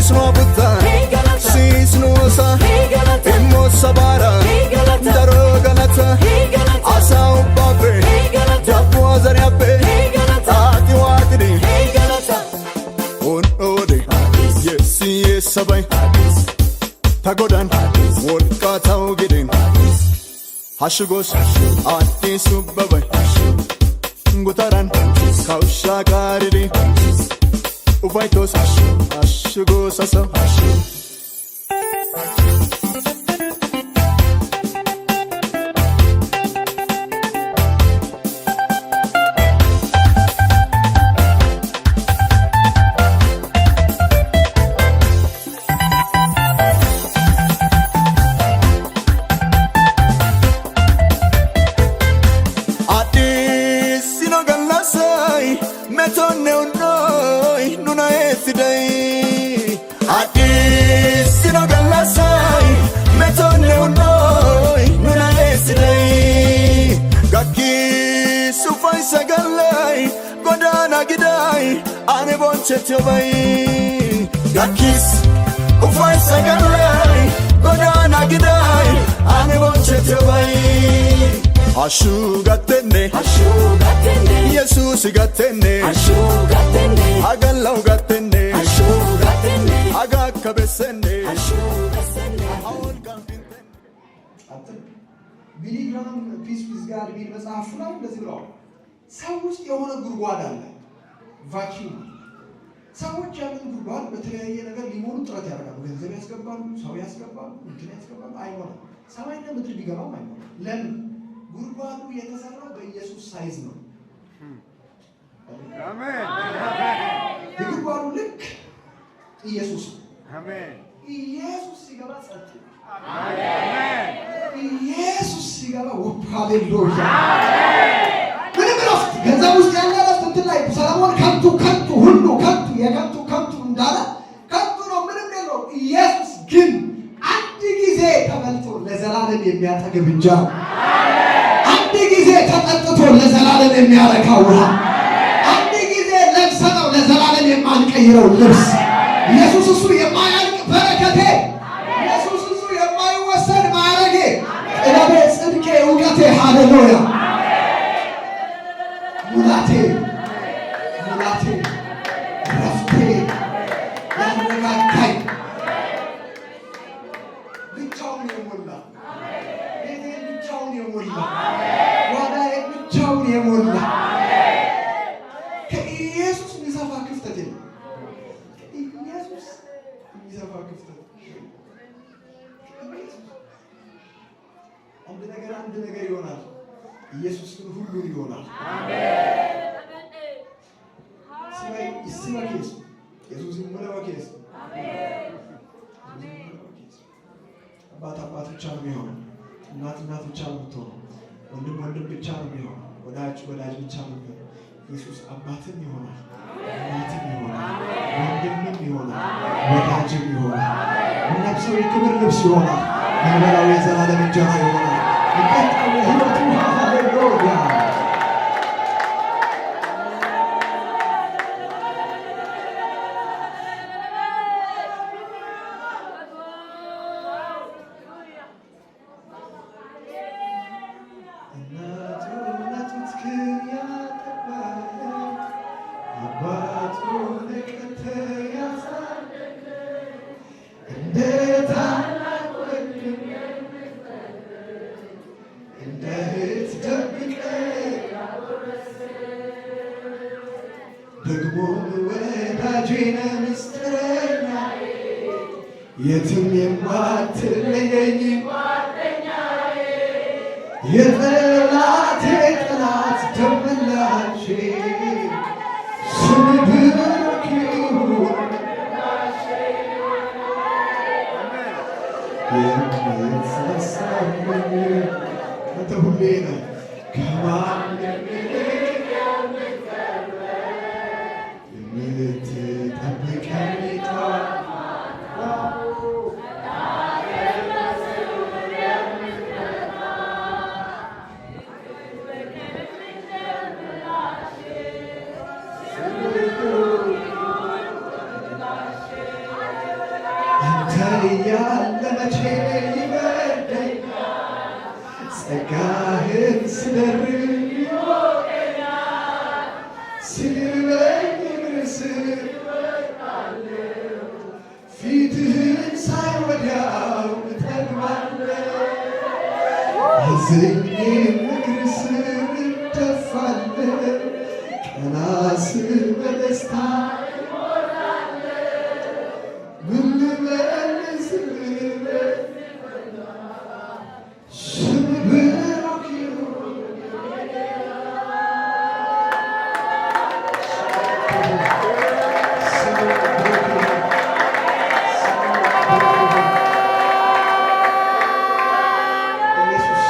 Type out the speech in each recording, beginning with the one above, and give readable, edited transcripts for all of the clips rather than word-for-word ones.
Nu abutta siis nu osa immo sabaara daro galata asa ubbaappe dabbuwa zariyappe xaaxi waaxidi on''oode yeessi yeessabay ta godan wolqqaa tawu gidin hashshu goos addis ubbabay gutaran kawushshaa qaaridi ufayttoos hashshu goos asawu. Addisino gallassay metonne un'oy nuna eessiday. Addisino gallassay metonne un'oy nuna eessiday. Gakkis ufayssa gallay godaana giday ane bonchchettiyobay. Gakkis ufayssa gallay godaana giday ane bonchchettiyobay. Hashshu gattenne Yesuusi gattenne hagallawu gattenne hagaakka bessenne ha wolqqan pinttenne. ቀጥል። ቢሊ ግራሃም Peace with God የሚል መጽሐፉ ላይ እንደዚህ ብለዋል። ሰው ውስጥ የሆነ ጉድጓድ አለ፣ vacuum አለ። ሰዎች ያንን ጉድጓድ በተለያየ ነገር ሊሞሉ ጥረት ያደርጋሉ። ገንዘብ ያስገባሉ፣ ሰው ያስገባሉ፣ እንትን ያስገባሉ። አይሞላም። ሰማይና ምድር ቢገባም አይሞላም። ለምን? ጉድጓዱ የተሰራው በኢየሱስ size ነው። የጉድጓዱ ልክ ኢየሱስ ነው። ኢየሱስ ሲገባ ጸጥ ይላል። ኢየሱስ ሲገባ ውብ ሃሌሉያ። ምንም ረፍት ገንዘብ ውስጥ ያለ ረፍት እንትን ላይ ሰለሞን ከንቱ ከንቱ ሁሉ ከንቱ የከንቱ ከንቱ እንዳለ ከንቱ ነው፣ ምንም የለውም። ኢየሱስ ግን አንድ ጊዜ ተበልቶ ለዘላለም የሚያጠግብ እንጀራ፣ አንድ ጊዜ ተጠጥቶ ለዘላለም የሚያረካ ውሃ፣ አንድ ጊዜ ለብሰነው ለዘላለም የማንቀይረው ልብስ፣ ኢየሱስ እሱ የማያልቅ በረከቴ፣ ኢየሱስ እሱ የማይወሰድ ማዕረጌ፣ ጥበቤ፣ ጽድቄ፣ እውቀቴ፣ ሃሌሉያ፣ ሙላቴ፣ ሙላቴ፣ ረፍቴ፣ ያረጋጋኝ፣ ብቻውን የሞላ ቤቴን ብቻውን የሞላ ጓዳዬን ብቻውን የሞላ። ከኢየሱስ የሚሰፋ ክፍተት የለም። ከኢየሱስ የሚሰፋ ክፍተት የለም። ከኢየሱስ አንድ ነገር አንድ ነገር ይሆናል። ኢየሱስ ግን ሁሉን ይሆናል። Issima keessa Yesuus mulaba keessa አባት አባት ብቻ ነው የሚሆነው። እናት እናት ብቻ ነው የምትሆነው። ወንድም ወንድም ብቻ ነው የሚሆነው። ወዳጅ ወዳጅ ብቻ ነው የሚሆነው። ኢየሱስ አባትም ይሆናል፣ እናትም ይሆናል፣ ወንድምም ይሆናል፣ ወዳጅም ይሆናል። ምንለብሰው የክብር ልብስ ይሆናል። ምንበላው የዘላለም እንጀራ ይሆናል። ምንጠጣው የሕይወት ውሃ። ሃሌሉያ። እናቱ ጡትህን ያጠባህ፣ አባቱ ነቅተህ ያሳደገ፣ እንደ ታላቅ ወንድም እንደ እህት ደብቀህ ደግሞ ወዳጄ ነህ ምስጢረኛ የትም የማትለየኝ የጠላቴ ጠላት ደመላሼ ስምህ ብሩክ ይሁን። የምትሳሳልኝ አንተ ሁሌ ነህ ከማንም ይልቅ የምትጠብቀኝ ጠዋት ማታ። ጸጋህን ስደርብ ሲርበኝ እግርህ ፊትህን ሳይ ወዲያው እጠግባለሁ። አዝኜ እግርህ ስር እደፋለሁ። ቀና ስል በደስታ ምን ልመልስልህ? ስምህ ብሩክ ይሁን። ስምህ ብሩክ ይሁን። ስምህ ብሩክ ይሁን። ኢየሱስ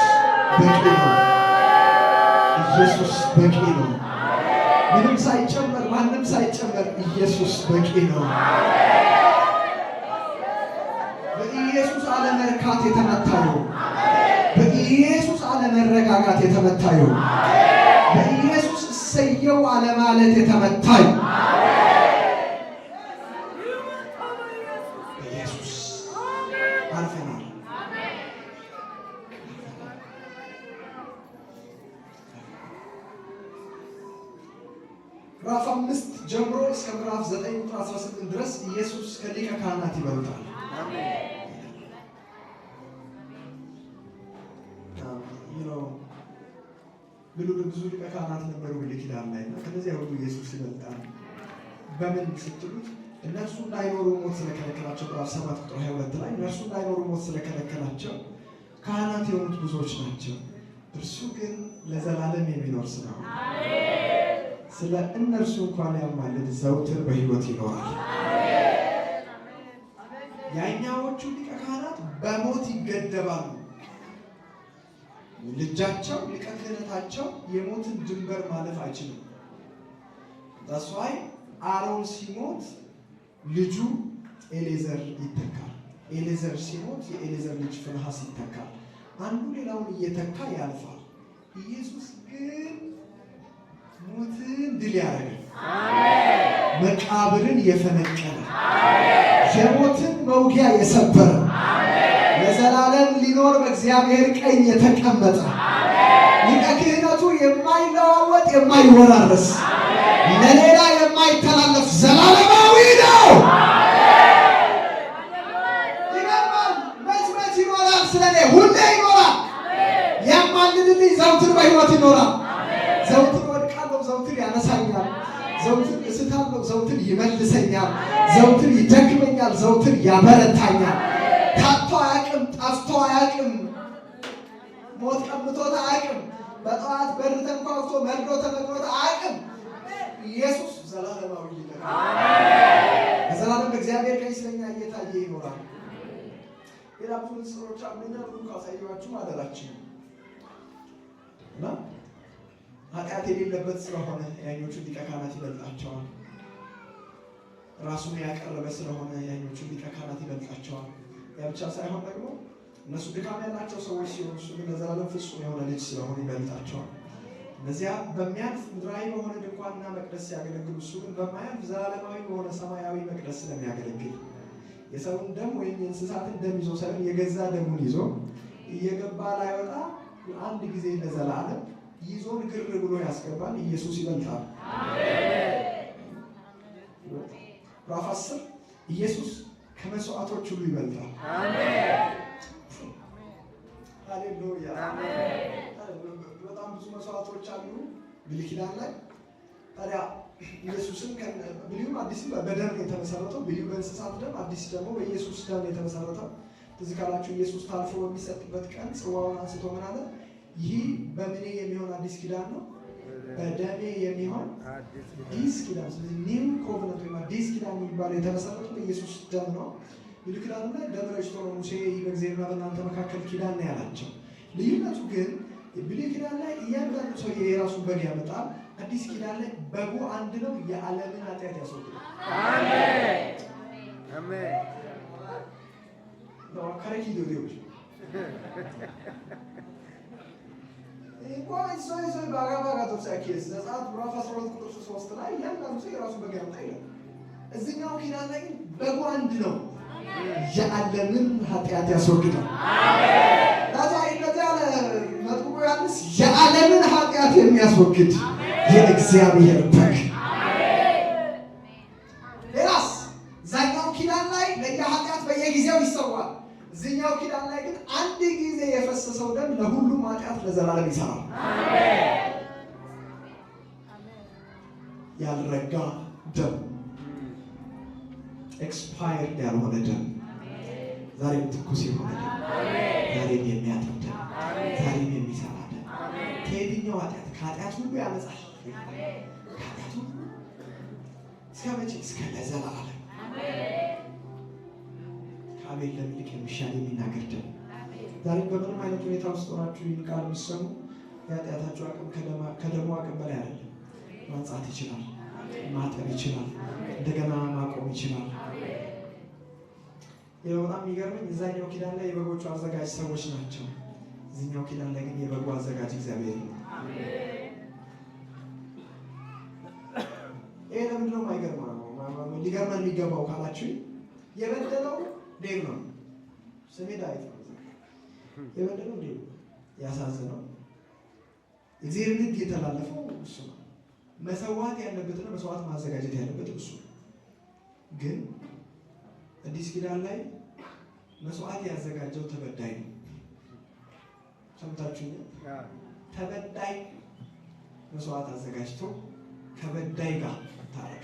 በቂ ነው። ኢየሱስ በቂ ነው። ምንም ሳይጨመር፣ ማንም ሳይጨመር ኢየሱስ በቂ ነው። በኢየሱስ አለመርካት የተመታ ይሁን። በኢየሱስ አለመረጋጋት የተመታ ይሁን። በኢየሱስ እሰየው አለማለት የተመታ ይሁን። በኢየሱስ አልፈናል። ምዕራፍ 5 ጀምሮ እስከ ምዕራፍ 9 ቁጥር 18 ድረስ ኢየሱስ ከሊቀ ካህናት ይበልጣል። ብሉ ብዙ ሊቀ ካህናት ነበሩ ብሉይ ኪዳን ላይ፣ እና ከነዚያ ሁሉ ኢየሱስ ይበልጣል። በምን ስትሉት እነርሱ እንዳይኖሩ ሞት ስለከለከላቸው፣ ምዕራፍ 7 ቁጥር 22 ላይ እነርሱ እንዳይኖሩ ሞት ስለከለከላቸው ካህናት የሆኑት ብዙዎች ናቸው። እርሱ ግን ለዘላለም የሚኖር ስለሆነ ስለ እነርሱ እንኳን ያማልድ ዘውትር በሕይወት ይኖራል። ያኛዎቹ ሊቀ ካህናት በሞት ይገደባሉ። ልጃቸው ሊቀ ክህነታቸው የሞትን ድንበር ማለፍ አይችልም። That's why አሮን ሲሞት ልጁ ኤሌዘር ይተካል። ኤሌዘር ሲሞት የኤሌዘር ልጅ ፍንሐስ ይተካል። አንዱ ሌላውን እየተካ ያልፋል። ኢየሱስ ግን ሞትን ድል ያደረገ፣ መቃብርን የፈነቀለ፣ የሞትን መውጊያ የሰበረ፣ ለዘላለም ሊኖር በእግዚአብሔር ቀኝ የተቀመጠ፣ ሊቀ ክህነቱ የማይለዋወጥ፣ የማይወራረስ፣ ለሌላ የማይተላለፍ ዘላለማዊ ነው። ይገርማል። መች መች ይኖራል? ስለኔ ሁሌ ይኖራል። ያማልድልኝ ዘውትር በሕይወት ይኖራል። ዘውትር ወድቃለሁ፣ ዘውትር ያነሳኛል። ዘውትር እስታለሁ፣ ዘውትር ይመልሰኛል። ዘውትር ይደክመኛል፣ ዘውትር ያበረታኛል። ታጥቶ አያውቅም፣ ጠፍቶ አያውቅም፣ ሞት ቀምቶት አያውቅም። በጠዋት በር ተንኳኩቶ መርዶ ተነግሮት አያውቅም። ኢየሱስ ዘላለማዊ ሊቀ በዘላለም በእግዚአብሔር ቀኝ ስለኛ እየታየ ይኖራል። ሌላ ብዙ ንጽሮች አሉ። ሁሉ ካሳየኋችሁ ማደራችን እና ኃጢአት የሌለበት ስለሆነ ያኞቹን ሊቀ ካህናት ይበልጣቸዋል። ራሱን ያቀረበ ስለሆነ ያኞቹን ሊቀ ካህናት ይበልጣቸዋል። ያ ብቻ ሳይሆን ደግሞ እነሱ ድካም ያላቸው ሰዎች ሲሆኑ እሱ ግን ለዘላለም ፍጹም የሆነ ልጅ ስለሆነ ይበልጣቸዋል። እነዚያ በሚያልፍ ምድራዊ በሆነ ድንኳንና መቅደስ ሲያገለግሉ እሱ ግን በማያልፍ ዘላለማዊ በሆነ ሰማያዊ መቅደስ ስለሚያገለግል የሰውን ደም ወይም የእንስሳትን ደም ይዞ ሳይሆን የገዛ ደሙን ይዞ እየገባ ላይወጣ አንድ ጊዜ ለዘላለም ይዞን ግር ብሎ ያስገባል። ኢየሱስ ይበልጣል። ምዕራፍ 10 ኢየሱስ ከመስዋዕቶች ሁሉ ይበልጣል። ሃሌሉያ! በጣም ብዙ መስዋዕቶች አሉ ብሉይ ኪዳን ላይ። ታዲያ ኢየሱስን ብሉይም አዲስም በደም ነው የተመሰረተው። ብሉይ በእንስሳት ደም፣ አዲስ ደግሞ በኢየሱስ ደም ነው የተመሰረተው። ትዝ ካላችሁ ኢየሱስ ታልፎ በሚሰጥበት ቀን ጽዋውን አንስቶ ምን አለ? ይህ በምኔ የሚሆን አዲስ ኪዳን ነው፣ በደሜ የሚሆን አዲስ ኪዳን። ስለዚህ new covenant ወይም አዲስ ኪዳን የሚባለው የተመሰረተው በኢየሱስ ደም ነው። ብሉይ ኪዳኑ ላይ ደም ረጭቶ ነው ሙሴ ይህ በእግዚአብሔርና በእናንተ መካከል ኪዳን ነው ያላቸው። ልዩነቱ ግን ብሉይ ኪዳን ላይ እያንዳንዱ ሰው የራሱን በግ ያመጣል። አዲስ ኪዳን ላይ በጉ አንድ ነው፣ የዓለምን ኃጢአት ያስወግዳል። አሜን። ከረኪ ዲዮች እንኳን issoy issoy baagaa baagaa dorssa ekkees። ዘጸአት ምዕራፍ 12 ቁጥር 3 ላይ እያንዳንዱ ሰው የራሱን በግ ያምጣ ይላል። እዚህኛው ኪዳን ላይ ግን በጉ አንድ ነው፣ የዓለምን ኃጢአት ያስወግዳል። ታዲያ እንደዚያ ያለ ዮሐንስ የዓለምን ኃጢአት የሚያስወግድ የእግዚአብሔር በግ። ሌላስ እዛኛው ኪዳን ላይ ለየኃጢአት በየጊዜው ይሰዋል። እዚህኛው ኪዳን ላይ ግን አንድ ጊዜ የፈሰሰው ደም ለሁሉም ኃጢአት ለዘላለም ይሰራል። ያልረጋ ደም፣ expired ያልሆነ ደም፣ ዛሬም ትኩስ የሆነ ደም፣ ዛሬም የሚያጥብ ደም፣ ዛሬም የሚሰራ ደም ከየትኛው ኃጢአት ከኃጢአት ሁሉ ያነጻል። ከኃጢአት ሁሉ እስከ መቼ? እስከ ለዘላለም። ከአቤል ደም ይልቅ የሚሻል የሚናገር ደም። ዛሬም በምንም አይነት ሁኔታ ውስጥ ሆናችሁ ይህን ቃል የምትሰሙ የኃጢአታችሁ አቅም ከደሙ አቅም በላይ አይደለም። ማንጻት ይችላል፣ ማጠብ ይችላል፣ እንደገና ማቆም ይችላል። ይኸው በጣም የሚገርመኝ እዛኛው ኪዳን ላይ የበጎቹ አዘጋጅ ሰዎች ናቸው። እዚህኛው ኪዳን ላይ ግን የበጉ አዘጋጅ እግዚአብሔር ነው። ይሄ ለምንድን ነው የማይገርመው? ሊገርመን የሚገባው ካላችሁ የበደለው ዴቭ ነው። ስሜ ዳዊት ነው። የበደለው ዴቭ ነው። ያሳዝነው እግዚአብሔርን ሕግ የተላለፈው እሱ ነው። መሰዋት ያለበትና መስዋዕት ማዘጋጀት ያለበት እሱ ነው። ግን አዲስ ኪዳን ላይ መስዋዕት ያዘጋጀው ተበዳይ ነው። ሰምታችሁኛል? ተበዳይ መስዋዕት አዘጋጅቶ ከበዳይ ጋር ታረቀ።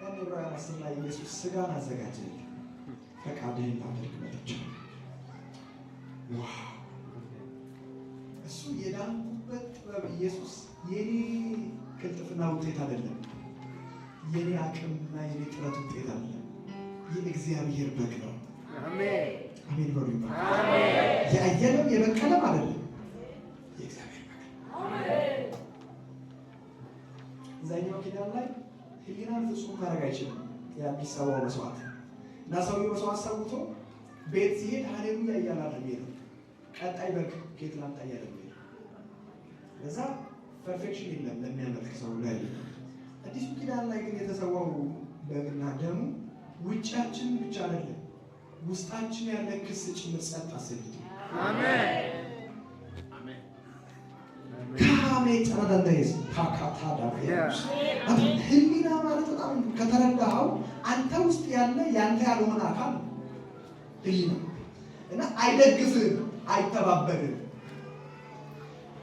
ያን ዕብራውያን 10 ላይ ኢየሱስ ስጋን አዘጋጀልኝ ፈቃድህን ላደርግ መጥቻለሁ። Wow! እሱ የዳንኩበት ጥበብ ኢየሱስ የኔ ቅልጥፍና ውጤት አይደለም። የኔ አቅምና የኔ ጥረት ውጤት አይደለም። የእግዚአብሔር በግ ነው። አሜን በሉ ይባል። የአየለም የበቀለም አይደለም፣ የእግዚአብሔር በግ ነው። እዛኛው ኪዳን ላይ ሕሊናን ፍጹም ማድረግ አይችልም የሚሰዋው መስዋዕት እና ሰውየው መስዋዕት ሰውቶ ቤት ሲሄድ ሃሌሉያ እያለ አይደለም የሚሄደው። ቀጣይ በግ ከየት ላምጣ እያለ ነው የሚሄደው። ለዛ perfection የለም ለሚያመልክ ሰው ላይ። አዲሱ ኪዳን ላይ ግን የተሰዋው በግና ደሙ ውጫችን ብቻ አይደለም ውስጣችን ያለ ክስ ጭምር ጸጥ አሰኝቶ ካሜ ጨረዳንዳይዝ ካካታዳ ህሊና ማለት በጣም ከተረዳኸው አንተ ውስጥ ያለ ያንተ ያልሆነ አካል ነው ህሊና እና አይደግፍህም፣ አይተባበርህም።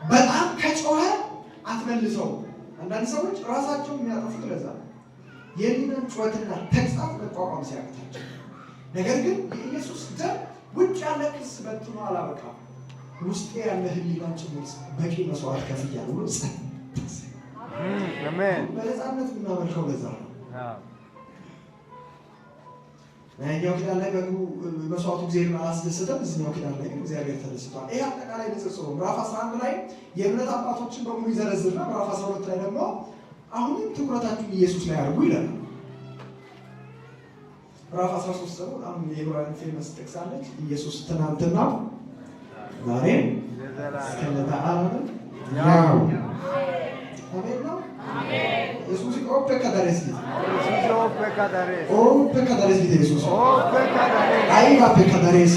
በጣም ከጮኸ አትመልሰው። አንዳንድ ሰዎች ራሳቸውን የሚያጠፉት ለዛ ነው፣ የህሊናን ጩኸትና ተግሳጽ መቋቋም ሲያቅታቸው። ነገር ግን የኢየሱስ ደም ውጭ ያለ ክስ በትኖ አላበቃም፣ ውስጤ ያለ ህሊናን ጭምር በቂ መስዋዕት ከፍያለሁ ብሎ ጸጥ አሜን። በነፃነት የምናመልከው ለዛ ነው። ያኛው ኪዳን ላይ በጉ መስዋዕቱ እግዚአብሔርን አላስደሰተም። እዚህኛው ኪዳን ላይ ግን እግዚአብሔር ተደስቷል። ይሄ አጠቃላይ ንጽጽሩ ምዕራፍ 11 ላይ የእምነት አባቶችን በሙሉ ይዘረዝርና ምዕራፍ 12 ላይ ደግሞ አሁንም ትኩረታችሁን ኢየሱስ ላይ አድርጉ ይላል። ምዕራፍ 13 ደግሞ በጣም የዕብራውያን famous ጥቅስ አለች። ኢየሱስ ትናንትና ዛሬም እስከ ለዘላለሙ ያው። አሜን ነው። ኢየሱስ ኦፔ ከዳሬስ ኦፔ ከዳሬስ ኢየሱስ አይባ ፔካዳሬስ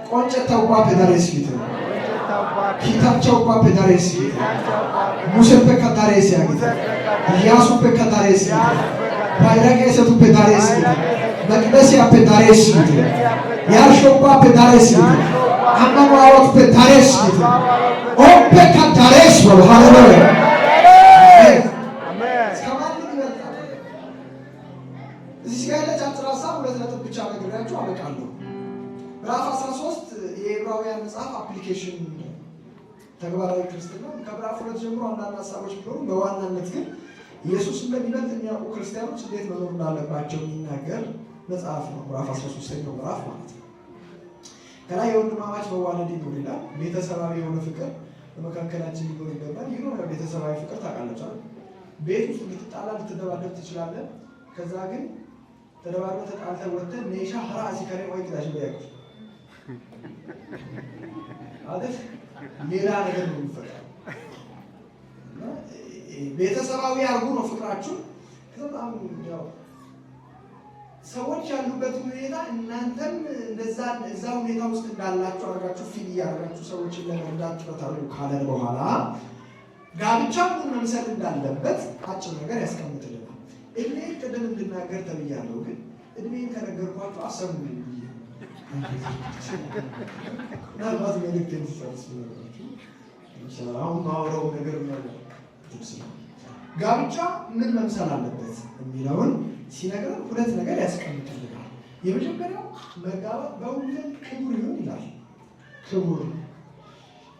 ቆንጨታ ኡባ ፔዳሬስ ኪታቻ ኡባ ፔዳሬስ ሙሴ ፔካዳሬስ ያጊት ኢያሱ ፔካዳሬስ ባይራ ቄሰቱ ፔዳሬስ መቅደስያ ፔዳሬስ ያርሾ ኡባ ፔዳሬስ አማኑ አወት ፔዳሬስ ኦፔ ካዳሬስ በሉ። ሃሌሉያ። ከማንም ይበልጣል። እዚህ ጋር ያለች አጭር ሀሳብ ሁለት ነጥብ ብቻ ነግሬያችሁ አበቃለሁ። ምዕራፍ 13 የዕብራውያን መጽሐፍ application ተግባራዊ ክርስትና ከምዕራፍ 2 ጀምሮ አንዳንድ ሀሳቦች ቢኖሩ በዋናነት ግን ኢየሱስ እንደሚበልጥ የሚያውቁ ክርስቲያኖች እንዴት መኖር እንዳለባቸው የሚናገር መጽሐፍ ነው። ምዕራፍ 13ኛው ምዕራፍ ማለት ነው። ከላይ የወንድማማች መዋደድ ይኑር ይላል። ቤተሰባዊ የሆነ ፍቅር በመካከላችን ሊኖር ይገባል። ይኖር ቤተሰባዊ ፍቅር ታውቃላችሁ አይደል? ቤት ውስጥ ልትጣላ ልትደባደብ ትችላለህ። ከዛ ግን ተደባድበህ ተጣልተህ ወጥተህ ሜሻ ሀራሲ ከሬ ወይ ቅዳሽ በያቁ አይደል? ሌላ ነገር ነው የሚፈጠረው። እና ቤተሰባዊ አድርጉ ነው ፍቅራችሁ። ከዛ በጣም ያው ሰዎች ያሉበትን ሁኔታ እናንተም እንደዛ እዛ ሁኔታ ውስጥ እንዳላችሁ አድርጋችሁ feel እያደረጋችሁ ሰዎችን ለመርዳት ጥረት አድርጉ ካለን በኋላ ጋብቻ ምን መምሰል እንዳለበት አጭር ነገር ያስቀምጥልናል። እድሜን ቅድም እንድናገር ተብያለሁ፣ ግን እድሜን ከነገርኳችሁ አሰሙልኝ ብዬ ምናልባት መልእክቴን ስጨርስ ብነግራችሁ ይሻላል። አሁን ማውራው ነገር ምናልባት ጋብቻ ምን መምሰል አለበት የሚለውን ሲነግረን ሁለት ነገር ያስቀምጥልናል። የመጀመሪያው መጋባት በሁሉ ዘንድ ክቡር ይሁን ይላል። ክቡር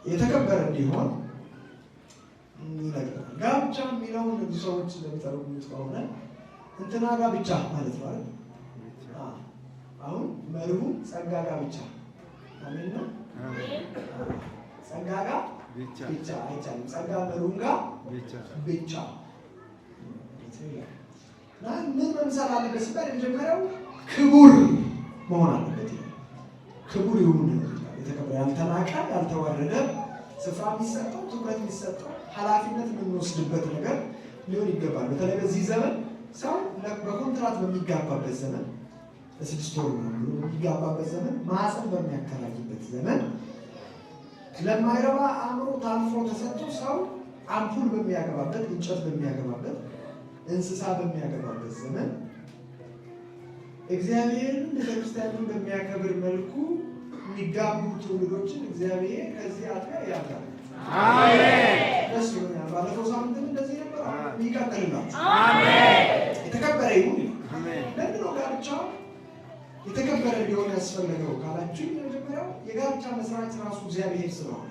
የተከበረ እንዲሆን ይነግረናል። ጋብቻ የሚለውን ብዙ ሰዎች እንደሚተረጉሙት ከሆነ እንትና ጋብቻ ማለት ነው አይደል? አሁን መርሁ ጸጋ ጋብቻ አሜን ነው። ጸጋ ጋር ብቻ አይቻልም። ጸጋ መርሁም ጋር ብቻ እና ምን መምሰል አለበት ሲባል የመጀመሪያው ክቡር መሆን አለበት ይላል። ክቡር ይሁን ይላል። የተከበረ፣ ያልተናቀ፣ ያልተዋረደ፣ ስፍራ የሚሰጠው፣ ትኩረት የሚሰጠው፣ ኃላፊነት የምንወስድበት ነገር ሊሆን ይገባል። በተለይ በዚህ ዘመን ሰው በኮንትራት በሚጋባበት ዘመን፣ ለ6 ወር ምናምን ብሎ በሚጋባበት ዘመን፣ ማህፀን በሚያከራይበት ዘመን፣ ለማይረባ አእምሮ ታልፎ ተሰጥቶ ሰው አምፑል በሚያገባበት፣ እንጨት በሚያገባበት፣ እንስሳ በሚያገባበት ዘመን እግዚአብሔርን ቤተክርስቲያንን በሚያከብር መልኩ የሚጋቡ ትውልዶችን እግዚአብሔር ከዚህ አጥቢያ ያብዛል። ደስ ብሎኛል። ባለፈው ሳምንትም እንደዚህ ነበር። ይቀጥልላችሁ። የተከበረ ይሁን። ለምንድን ነው ጋብቻ የተከበረ ሊሆን ያስፈለገው ካላችሁ፣ የመጀመሪያው የጋብቻ መስራች ራሱ እግዚአብሔር ስለሆነ፣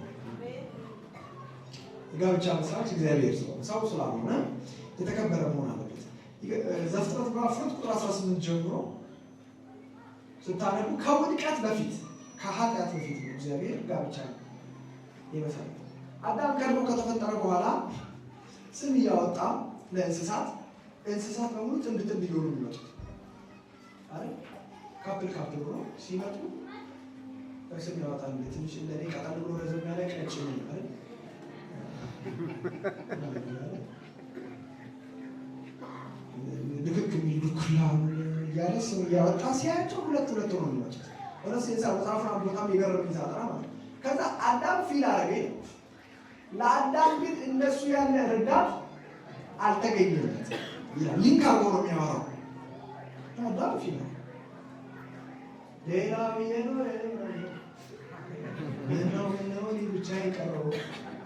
የጋብቻ መስራች እግዚአብሔር ስለሆነ፣ ሰው ስላልሆነ የተከበረ መሆን አለበት። ዘፍጥረት ምዕራፍ 2 ቁጥር 18 ጀምሮ ስታነቡ ከውድቀት በፊት፣ ከኃጢአት በፊት ነው እግዚአብሔር ጋብቻ የመሰረተው። አዳም ቀድሞ ከተፈጠረ በኋላ ስም እያወጣ ለእንስሳት፣ እንስሳት በሙሉ ጥንድ ጥንድ እየሆኑ የሚመጡት አይደል? Couple couple ሆኖ ሲመጡ ስም ያወጣል። ትንሽ እንደኔ ቀጠን ብሎ ረዘም ያለ ቀጭን አይደል? ልክክ የሚል ዱኩላ እያለ ስም እያወጣ ሲያያቸው ሁለት ሁለት ሆኖ የሚመጡት ወደ ሴንሳ መጽሐፉን በጣም የገረመኝ ሳጠና ማለት ነው። ከዛ አዳም feel አደረገ። ለአዳም ግን እነሱ ያለ ረዳት አልተገኘለት ይላል። Link አድርጎ ነው የሚያወራው። አዳም feel አደረገ። ሌላ ብዬ ነው፣ ምነው ምነው እኔ ብቻ የቀረው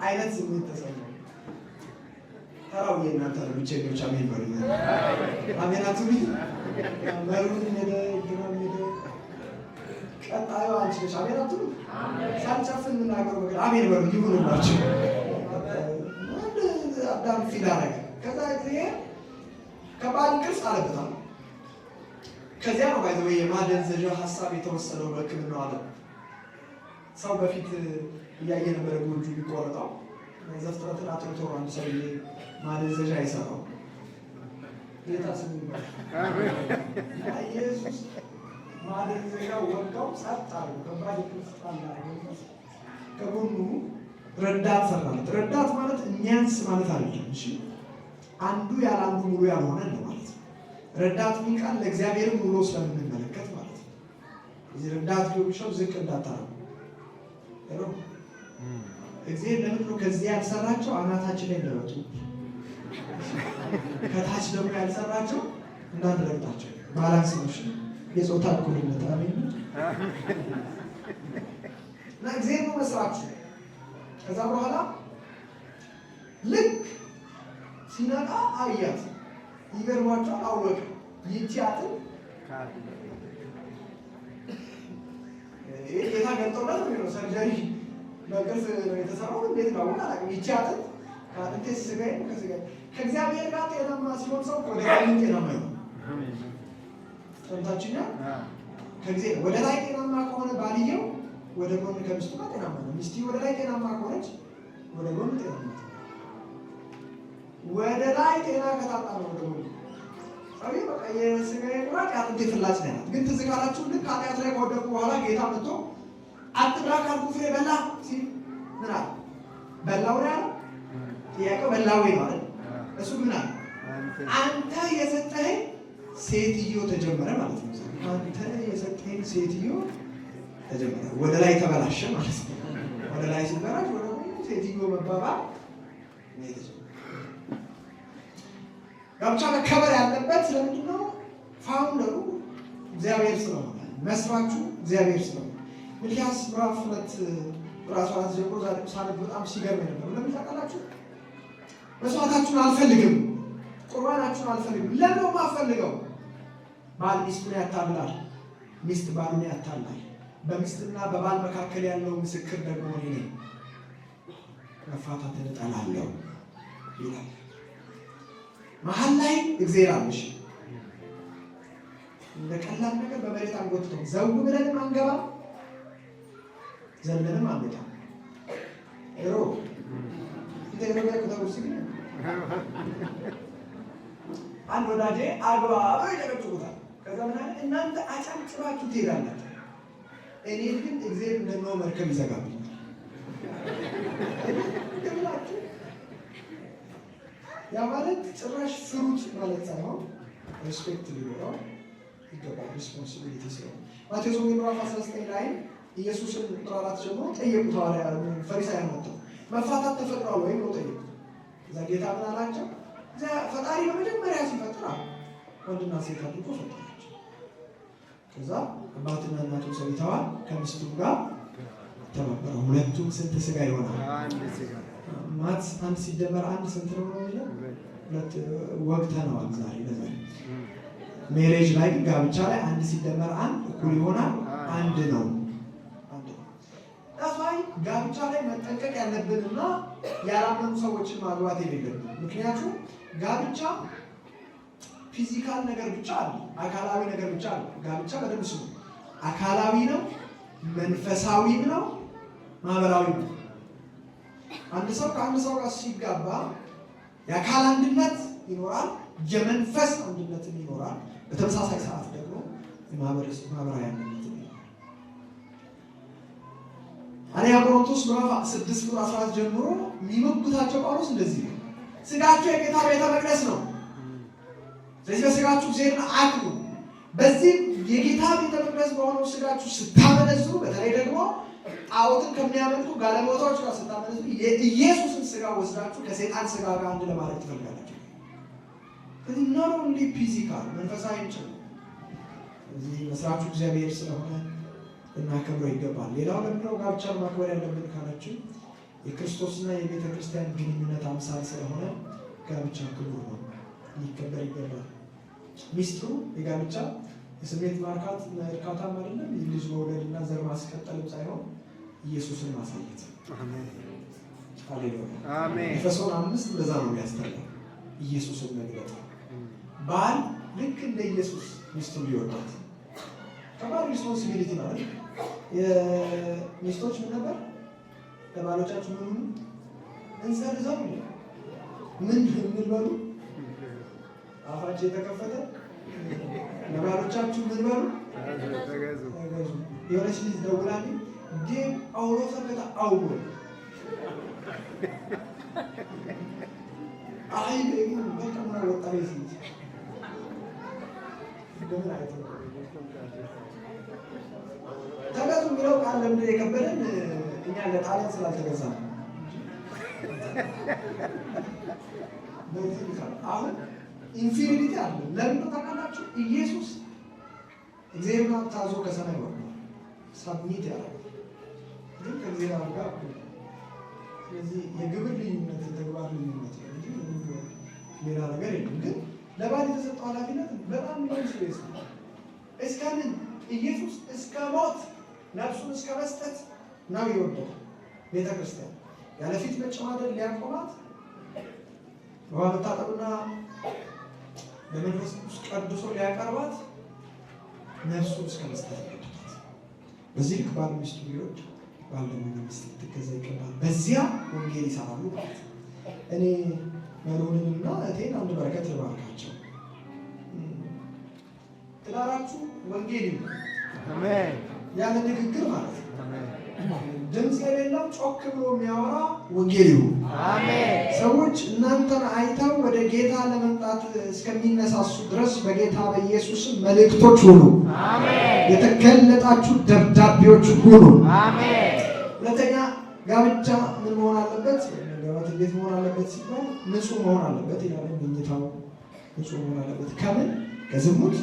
አይነት ስሜት ተሰማው። ተራው የእናንተ ነው። ብቸኞች አሜን በሉ። አሜን አትሉኝ? መሩን ሄደ፣ ግራም ሄደ። ቀጣዩ አንቺ ነሽ። አሜን አትሉ? ሳንጨፍን የምናገረው ነገር አሜን በሉ። ይሁንላችሁ። አዳም feel አደረገ። ከዛ ጊዜ ከባድ ቅርጽ አለበታል። ከዚያ ነው by the way የማደንዘዣ ሀሳብ የተወሰደው በሕክምናው ዓለም። ሰው በፊት እያየ ነበረ ጎጁ የሚቆረጠው። ዘፍጥረትን አጥንቶ አንድ ሰውዬ ማደንዘዣ የሰራው። ጌታ ስሙ ይባላል። ኢየሱስ ማደንዘዣ ወጋው፣ ጸጥ አለው። ከባድ ቅርጽ ጣል አድርጎበት ከጎኑ ረዳት ሰራለት። ረዳት ማለት የሚያንስ ማለት አይደለም። እሺ፣ አንዱ ያለ አንዱ ሙሉ ያልሆነ ነው ማለት ነው። ረዳት የሚል ቃል ለእግዚአብሔርም ውሎ ስለምንመለከት ማለት ነው። እዚህ ረዳት ሊሆን ዝቅ እንዳታረጉ። እግዚአብሔር ለምንድን ነው ከዚህ ያልሰራቸው? አናታችን ላይ እንደመጡ ከታች ደግሞ ያልሰራቸው እንዳንረግጣቸው balance ነው። እሺ፣ የጾታ እኩልነት አሜን። እና እግዚአብሔር ነው መስራች። ከዛ በኋላ ልክ ሲነቃ አያት። ይገርማቸዋል። አወቀ። ይቺ አጥንት ይሄ ጌታ ገልጦለት ነው። Surgery በቅርጽ ነው የተሰራው። እንዴት ነው አላውቅም። ይቺ አጥንት ከአጥንቴ፣ ስጋዬ ከስጋዬ። ከእግዚአብሔር ጋር ጤናማ ሲሆን ሰው ወደ ላይ ጤናማ ይሆናል። ሰምታችኛል? ከጊዜ ወደ ላይ ጤናማ ከሆነ ባልየው ወደ ጎን ከሚስቱ ጋር ጤናማ ነው። ሚስቲ ወደ ላይ ጤናማ ከሆነች ወደ ጎን ጤናማ ነው። ወደ ላይ ጤና ከታጣ ነው ወደ ጎን ሰውዬው በቃ የስጋዬ ቁራጭ የአጥንቴ ፍላጭ ነው ያላት። ግን ትዝ ካላችሁ ልክ ኃጢአት ላይ ከወደቁ በኋላ ጌታ መጥቶ አትብላ ካልኩ ፍሬ በላ ሲል ምን አለ? በላው ነው ያለው። ጥያቄው በላ ወይ ነው አይደል? እሱ ምን አለ? አንተ የሰጠኸኝ ሴትዮ ተጀመረ ማለት ነው። አንተ የሰጠኝ ሴትዮ ተጀመረ፣ ወደ ላይ ተበላሸ ማለት ነው። ወደ ላይ ሲበላሽ ወደ ሴትዮ መባባል ነው የተጀመረ። ጋብቻ መከበር ያለበት ስለምንድን ነው? Founder ኡ እግዚአብሔር ስለሆነ፣ መስራቹ እግዚአብሔር ስለሆነ። ሚልክያስ ምዕራፍ 2 ቁጥር 14 ጀምሮ ዛሬ ሳነብ በጣም ሲገርመኝ ነበር። ለምን ታውቃላችሁ? መስዋዕታችሁን አልፈልግም፣ ቁርባናችሁን አልፈልግም። ለምን ነው የማልፈልገው? ባል ሚስቱን ያታልላል፣ ሚስት ባሉን ያታልላል። በሚስትና በባል መካከል ያለው ምስክር ደግሞ እኔ ነኝ፣ መፋታትን እጠላለሁ ይላል። መሀል ላይ እግዚአብሔር አለሽ። እንደ ቀላል ነገር በመሬት አንጎትተው ዘው ብለንም አንገባ፣ ዘለንም አንወጣም። ኤሮ እንደ አንድ ወዳጄ አግባ ብሎ ይጨቀጭቁታል። ከዛ ምን አለ፣ እናንተ አጨብጭባችሁ ትሄዳላችሁ፣ እኔ ግን እግዚአብሔር እንደነው መርከብ ይዘጋብኛል ብላችሁ። ያ ማለት ጭራሽ ፍሩት ማለት ሳይሆን respect ሊኖረው ይገባል። Responsibility ስለሆነ ማቴዎስ ወንጌል ምዕራፍ 19 ላይ ኢየሱስን ቁጥር 4 ጀምሮ ጠየቁት። ሐዋርያ ፈሪሳውያን መጥተው መፋታት ተፈቅዷል ወይ ብለው ጠየቁት። እዛ ጌታ ምን አላቸው? ፈጣሪ በመጀመሪያ ሲፈጥር ወንድና ሴት አድርጎ ፈጠራቸው። ከዛ አባትና እናቱን ሰው ይተዋል፣ ከሚስቱ ጋር ተባበረ። ሁለቱም ስንት ስጋ ይሆናል? Maths አንድ ሲደመር አንድ ስንት ነው ነው የሚለው? ሁለት ወግተነዋል ዛሬ ለዛሬ። Marriage ላይ ግን፣ ጋብቻ ላይ አንድ ሲደመር አንድ እኩል ይሆናል አንድ ነው። አንድ ነው። That's why ጋብቻ ላይ መጠንቀቅ ያለብንና ያላመኑ ሰዎችን ማግባት የሌለብን። ምክንያቱም ጋብቻ physical ነገር ብቻ አለ፣ አካላዊ ነገር ብቻ አለ። ጋብቻ በደንብ ስሙ፣ አካላዊ ነው፣ መንፈሳዊም ነው፣ ማህበራዊ ነው። አንድ ሰው ከአንድ ሰው ጋር ሲጋባ የአካል አንድነት ይኖራል፣ የመንፈስ አንድነትም ይኖራል። በተመሳሳይ ሰዓት ደግሞ የማህበራዊ አንድነትም ይኖራል። አንደኛ ቆሮንቶስ ምዕራፍ 6 ቁጥር 14 ጀምሮ የሚሞግታቸው ጳውሎስ እንደዚህ ነው። ስጋችሁ የጌታ ቤተ መቅደስ ነው። ስለዚህ በስጋችሁ እግዚአብሔርን አክብሩ። በዚህ የጌታ ቤተ መቅደስ በሆነው ስጋችሁ ስታመነዝሩ፣ በተለይ ደግሞ ጣዖትን ከሚያመልኩ ጋለሞታዎች ጋር ስታመነዝሩ የኢየሱስን ስጋ ወስዳችሁ ከሰይጣን ስጋ ጋር አንድ ለማድረግ ትፈልጋላችሁ። ስለዚህ not only physical፣ መንፈሳዊም ጭምር። ስለዚህ መስራቹ እግዚአብሔር ስለሆነ ልናከብረው ይገባል። ሌላው ለምንድነው ጋብቻን ማክበር ያለብን ካላችሁ የክርስቶስና የቤተ ክርስቲያን ግንኙነት አምሳል ስለሆነ ጋብቻ ክቡር ነው፣ ሊከበር ይገባል። ሚስጥሩ የጋብቻ የስሜት ማርካት እና እርካታም አይደለም፣ የልጅ መውለድ እና ዘር ማስቀጠልም ሳይሆን ኢየሱስን ማሳየት። ሃሌሉያ። ኤፌሶን 5 እንደዛ ነው የሚያስተምረው፣ ኢየሱስን መግለጥ። ባል ልክ እንደ ኢየሱስ ሚስቱን ሊወዳት ከባድ responsibility ማለት። የሚስቶች ምን ነበር? ለባሎቻችሁ ምን ሁኑ? እንሰርዘው ምን ምን በሉ? አፋቸው የተከፈተ ለባሎቻችሁ ምን በሉ? ተገዙ። ተገዙ። የሆነች ልጅ ደውላልኝ ዴ ጳውሎስ ከታ አውሎ አይ በቃ ምን ወጣ ልጅ እንደምን አይቶ ተገዙ የሚለው ቃል ለምንድን የከበደን? እኛ ለጣሊያን ስላልተገዛ ነው። በዚህ አሁን inferiority አለ። ለምን ታውቃላችሁ? ኢየሱስ እግዚአብሔር ታዞ ከሰማይ ወርዷል። Submit ያደርጋል፣ ግን ከእግዚአብሔር ጋር እኩል ነው። ስለዚህ የግብር ልዩነት የተግባር ልዩነት ነው እንጂ ምንም ሌላ ነገር የለም። ግን ለባል የተሰጠው ኃላፊነት በጣም ሊሆን serious ነው። እስከምን ኢየሱስ እስከ ሞት ነፍሱን እስከ መስጠት ነው የወደደው። ቤተ ክርስቲያን ያለ ፊት መጨማደድ ሊያቆማት በውሃ መታጠብና በመንፈስ ቅዱስ ቀድሶ ሊያቀርባት ነፍሱን እስከ መስጠት ነው የወደዳት። በዚህ ልክ ባል ሚስቱ ሊወድ፣ ባል ደግሞ ለሚስት ልትገዛ ይገባል። በዚያ ወንጌል ይሰራሉ ማለት ነው። እኔ መሩንንና እቴን አንድ በረከት ልባርካቸው። ትዳራችሁ ወንጌል ይሁን። አሜን። ያለ ንግግር ማለት ነው። አሜን። ድምፅ የሌለው ጮክ ብሎ የሚያወራ ወንጌል ይሁን። ሰዎች እናንተን አይተው ወደ ጌታ ለመምጣት እስከሚነሳሱ ድረስ በጌታ በኢየሱስም መልእክቶች ሁኑ። የተገለጣችሁ ደብዳቤዎች ሁኑ። ሁለተኛ ጋብቻ ምን መሆን አለበት? መጋባት እንዴት መሆን አለበት ሲባል ንጹህ መሆን አለበት ይላል። መኝታው ንጹህ መሆን አለበት። ከምን? ከዝሙት፣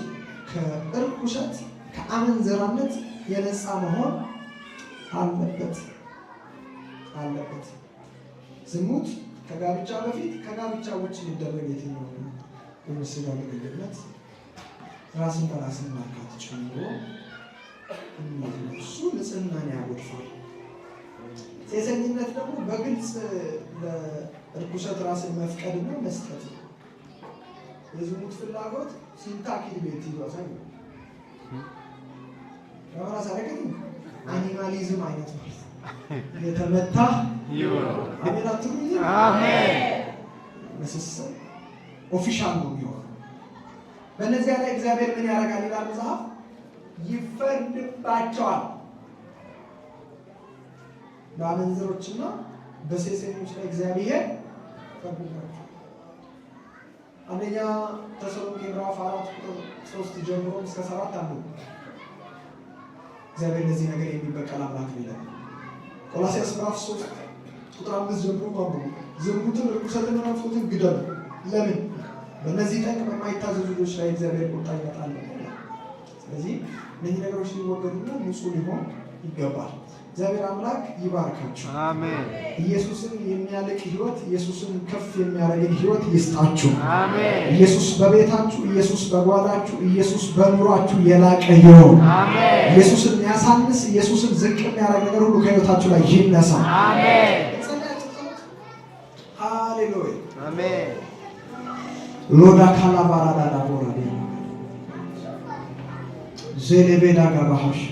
ከእርኩሰት፣ ከአመንዝራነት የነፃ መሆን አለበት። ዝሙት ከጋብቻ በፊት፣ ከጋብቻ ውጭ ሊደረግ የትኛው የስጋ ግንኙነት ራስን በራስን ማርካት ጨምሮ እሱ ንጽህናን ያጎድፋል። ሴሰኝነት ደግሞ በግልጽ ለእርኩሰት ራስን መፍቀድና መስጠት ነው። የዝሙት ፍላጎት ሲንታኪድ ቤት ይዟሳይ ራስ አረገኝ animalism አይነት ማለት የተመታ አሜን አትሉኝ? ምስስል official ነው የሚሆነው። በእነዚያ ላይ እግዚአብሔር ምን ያደርጋል ይላል መጽሐፍ? ይፈርድባቸዋል። በአመንዝሮችና በሴሰኞች ላይ እግዚአብሔር ይፈርድባቸዋል። አንደኛ ተሰሎንቄ ምዕራፍ 4 ቁጥር 3 ጀምሮ እስከ 7 አንዱ እግዚአብሔር ለዚህ ነገር የሚበቀል አምላክ ነው ይላል። ቆላስይስ ምዕራፍ 3 ቁጥር 5 ጀምሮ አንብቡ። ዝሙትን፣ ርኩሰትን፣ ናፍቆትን ግደሉ። ለምን? በእነዚህ ጠንቅ በማይታዘዙ ልጆች ላይ እግዚአብሔር ቁጣ ይመጣል። ስለዚህ እነዚህ ነገሮች ሊወገዱና ንጹህ ሊሆን ይገባል። እግዚአብሔር አምላክ ይባርካችሁ። አሜን። ኢየሱስን የሚያልቅ ህይወት፣ ኢየሱስን ከፍ የሚያደርግን ህይወት ይስጣችሁ። አሜን። ኢየሱስ በቤታችሁ፣ ኢየሱስ በጓዳችሁ፣ ኢየሱስ በኑሯችሁ የላቀ ይሁን። አሜን። ኢየሱስን የሚያሳንስ፣ ኢየሱስን ዝቅ የሚያደርግ ነገር ሁሉ ከህይወታችሁ ላይ ይነሳ። አሜን። ሃሌሉያ። አሜን። ሎዳ ካላባራዳዳ ቦራዲ ዜሌቤዳ ጋባሃሽ።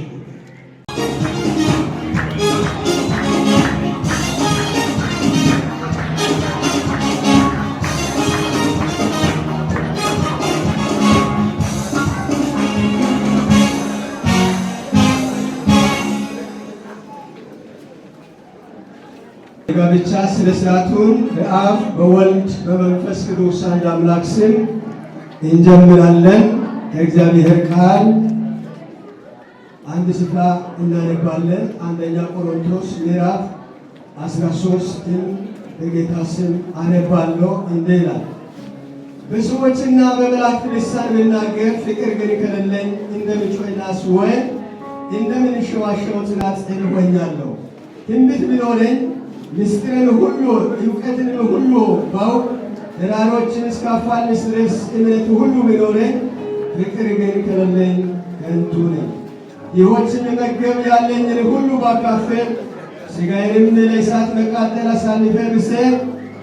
የጋብቻ ስነ ስርዓቱን በአብ፣ በወልድ፣ በመንፈስ ቅዱስ አንድ አምላክ ስም እንጀምራለን። ከእግዚአብሔር ቃል አንድ ስፍራ እናነባለን። አንደኛ ቆሮንቶስ ምዕራፍ 13ን በጌታ ስም አነባለሁ። እንዲህ ይላል፦ በሰዎችና በመላእክት ልሳን ብናገር ፍቅር ግን ከሌለኝ እንደሚጮህ ናስ ወይም እንደሚንሸዋሸው ጸናጽል ሆኛለሁ። ትንቢት ቢኖረኝ፣ ምስጢርን ሁሉ እውቀትንም ሁሉ ባውቅ፣ ተራሮችን እስካፋልስ ድረስ እምነት ሁሉ ቢኖረኝ፣ ፍቅር ግን ከሌለኝ ከንቱ ነኝ። ድሆችን ብመግብ፣ ያለኝን ሁሉ ባካፍል፣ ሥጋዬንም ለእሳት መቃጠል አሳልፌ ብሰጥ፣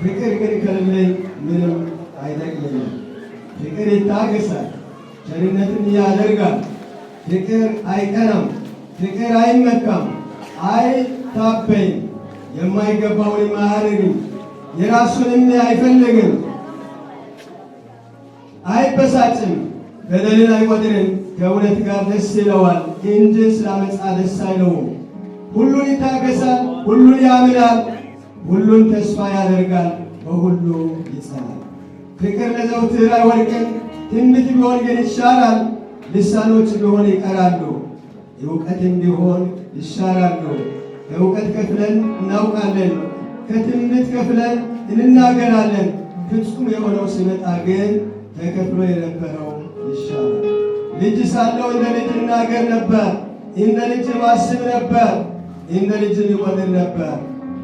ፍቅር ግን ከሌለኝ ምንም አይጠቅመኝም። ፍቅር ይታገሳል፣ ቸርነትን ያደርጋል። ፍቅር አይቀናም፣ ፍቅር አይመካም፣ አይታበይም፣ የማይገባውንም አያደርግም፣ የራሱንም አይፈልግም፣ አይበሳጭም፣ በደልን አይቆጥርም። ከእውነት ጋር ደስ ይለዋል እንጂ ስለ ዓመፃ ደስ አይለውም። ሁሉን ይታገሳል፣ ሁሉን ያምናል፣ ሁሉን ተስፋ ያደርጋል፣ በሁሉ ይጸናል። ፍቅር ለዘውትር አይወድቅም። ትንቢት ቢሆን ግን ይሻራል፣ ልሳኖች ቢሆን ይቀራሉ፣ እውቀትም ቢሆን ይሻራሉ። ከእውቀት ከፍለን እናውቃለን፣ ከትንቢት ከፍለን እንናገራለን። ፍጹም የሆነው ሲመጣ ግን ተከፍሎ የነበረው ይሻራል። ልጅ ሳለሁ እንደ ልጅ እናገር ነበር፣ እንደ ልጅ ማስብ ነበር፣ እንደ ልጅ እቆጥር ነበር።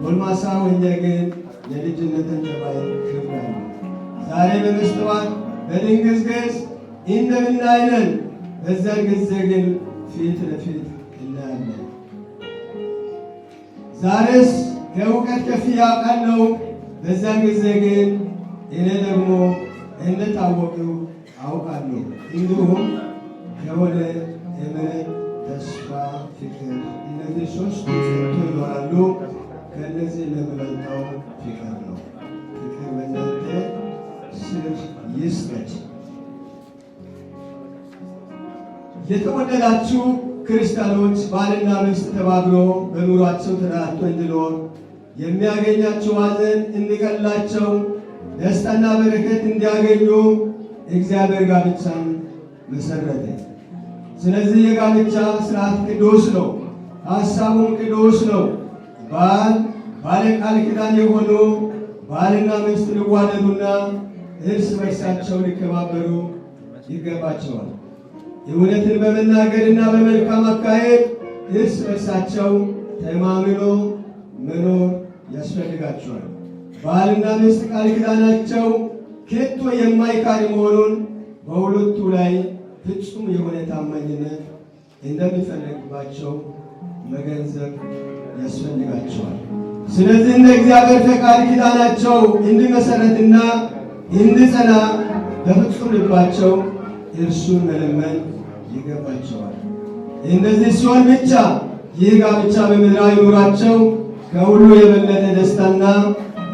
ጎልማሳ ሆኜ ግን የልጅነትን ጠባይ ሽሬአለሁ። ዛሬ በመስተዋት በድንግዝግዝ እንደምናይ ነን፣ በዚያን ጊዜ ግን ፊት ለፊት እናያለን። ዛሬስ ከእውቀት ከፍዬ አውቃለሁ፣ በዚያን ጊዜ ግን እኔ ደግሞ እንደታወቅሁ አውቃለሁ። እንዲሁም ከሆነ እምነት፣ ተስፋ፣ ፍቅር እነዚህ ሶስቱ ጸንተው ይኖራሉ። ከእነዚህ የሚበልጠው ፍቅር ነው። ፍቅር በእናንተ ስር ይስረጽ። የተወደዳችሁ ክርስቲያኖች ባልና ሚስት ተባብሮ በኑሯቸው ተረዳድቶ እንዲኖር የሚያገኛቸው ሐዘን እንዲቀላቸው ደስታና በረከት እንዲያገኙ እግዚአብሔር ጋብቻን መሰረተ። ስለዚህ የጋብቻ ስርዓት ቅዱስ ነው፣ ሐሳቡም ቅዱስ ነው። ባል ባለ ቃል ኪዳን የሆኑ ባልና ሚስት ሊዋደዱና እርስ በርሳቸው ሊከባበሩ ይገባቸዋል። እውነትን በመናገርና በመልካም አካሄድ እርስ በርሳቸው ተማምኖ መኖር ያስፈልጋቸዋል። ባልና ሚስት ቃል ኪዳናቸው ከቶ የማይካድ መሆኑን በሁለቱ ላይ ፍጹም የሆነ ታማኝነት እንደሚፈለግባቸው መገንዘብ ያስፈልጋቸዋል። ስለዚህ እንደ እግዚአብሔር ፈቃድ ኪዳናቸው እንዲመሰረትና እንዲጸና በፍጹም ልባቸው እርሱን መለመን ይገባቸዋል። እንደዚህ ሲሆን ብቻ ይህ ጋብቻ በምድራዊ ኑሯቸው ከሁሉ የበለጠ ደስታና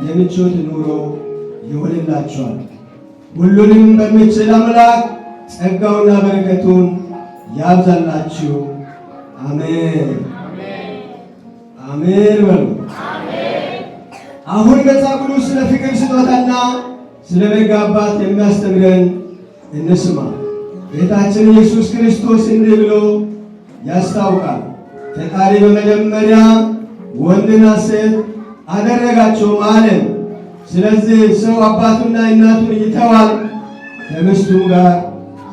የምቾት ኑሮ ይሆንላቸዋል። ሁሉንም በሚችል አምላክ ጸጋውና በረከቱን ያብዛላችሁ። አሜን አሜን በሉ። አሁን መጽሐፍ ቅዱስ ስለ ፍቅር ስጦታና ስለ መጋባት የሚያስተምረን እንስማ። ጌታችን ኢየሱስ ክርስቶስ እንዲህ ብሎ ያስታውቃል። ፈጣሪ በመጀመሪያ ወንድና ሴት አደረጋቸው አለ። ስለዚህ ሰው አባቱና እናቱን ይተዋል፣ ከሚስቱም ጋር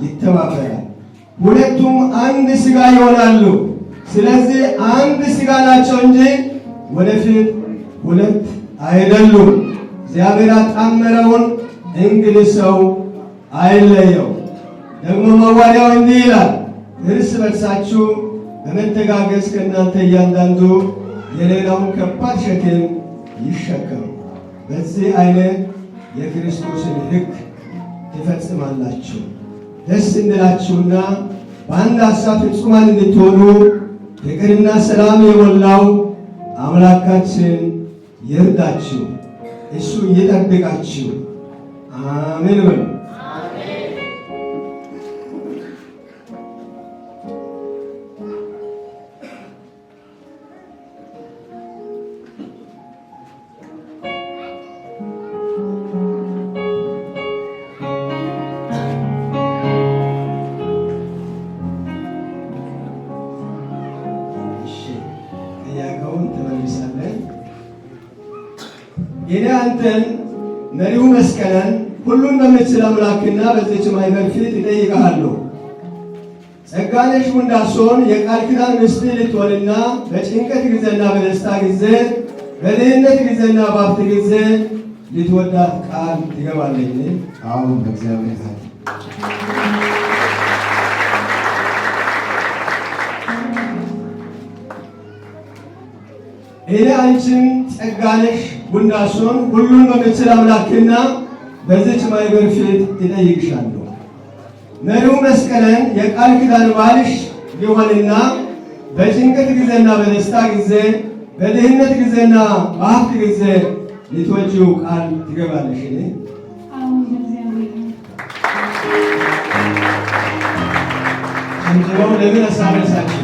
ይተባበራል፣ ሁለቱም አንድ ሥጋ ይሆናሉ። ስለዚህ አንድ ሥጋ ናቸው እንጂ ወደፊት ሁለት አይደሉም። እግዚአብሔር አጣመረውን እንግዲህ ሰው አይለየው። ደግሞ ሐዋርያው እንዲህ ይላል፣ እርስ በርሳችሁ በመተጋገዝ ከእናንተ እያንዳንዱ የሌላውን ከባድ ሸክም ይሸከም። በዚህ አይነት የክርስቶስን ሕግ ትፈጽማላችሁ። ደስ እንላችሁና በአንድ ሐሳብ ፍጹማን እንድትሆኑ ፍቅርና ሰላም የሞላው አምላካችን ይርዳችሁ፣ እሱ ይጠብቃችሁ። አሜን በሉ። እሺ ጥያቄውን ትመልሳለህ። እኔ አንተን መሪው መስቀለን ሁሉን በምችል አምላክና በዚች ማኅበር ፊት እጠይቅሃለሁ። ጸጋነሽ ሙንዳሶን የቃል ኪዳን ሚስት ልትሆንና በጭንቀት ጊዜና በደስታ ጊዜ፣ በድህነት ጊዜና በሀብት ጊዜ ልትወዳት ቃል ትገባለህ? አሁን በእግዚአብሔር ኃይል። እኔ አንቺን ጸጋነሽ ጉንዳሶን ሁሉን በምችል አምላክና በዚች ማኅበር ፊት እጠይቅሻለሁ። መሪው መስቀለን የቃል ኪዳን ባልሽ ሊሆንና በጭንቀት ጊዜና በደስታ ጊዜ፣ በድህነት ጊዜና በሀብት ጊዜ ልትወጂው ቃል ትገባለሽ? አሁን በእግዚአብሔር ጭብጨባው ለምን አሳነሳችሁ?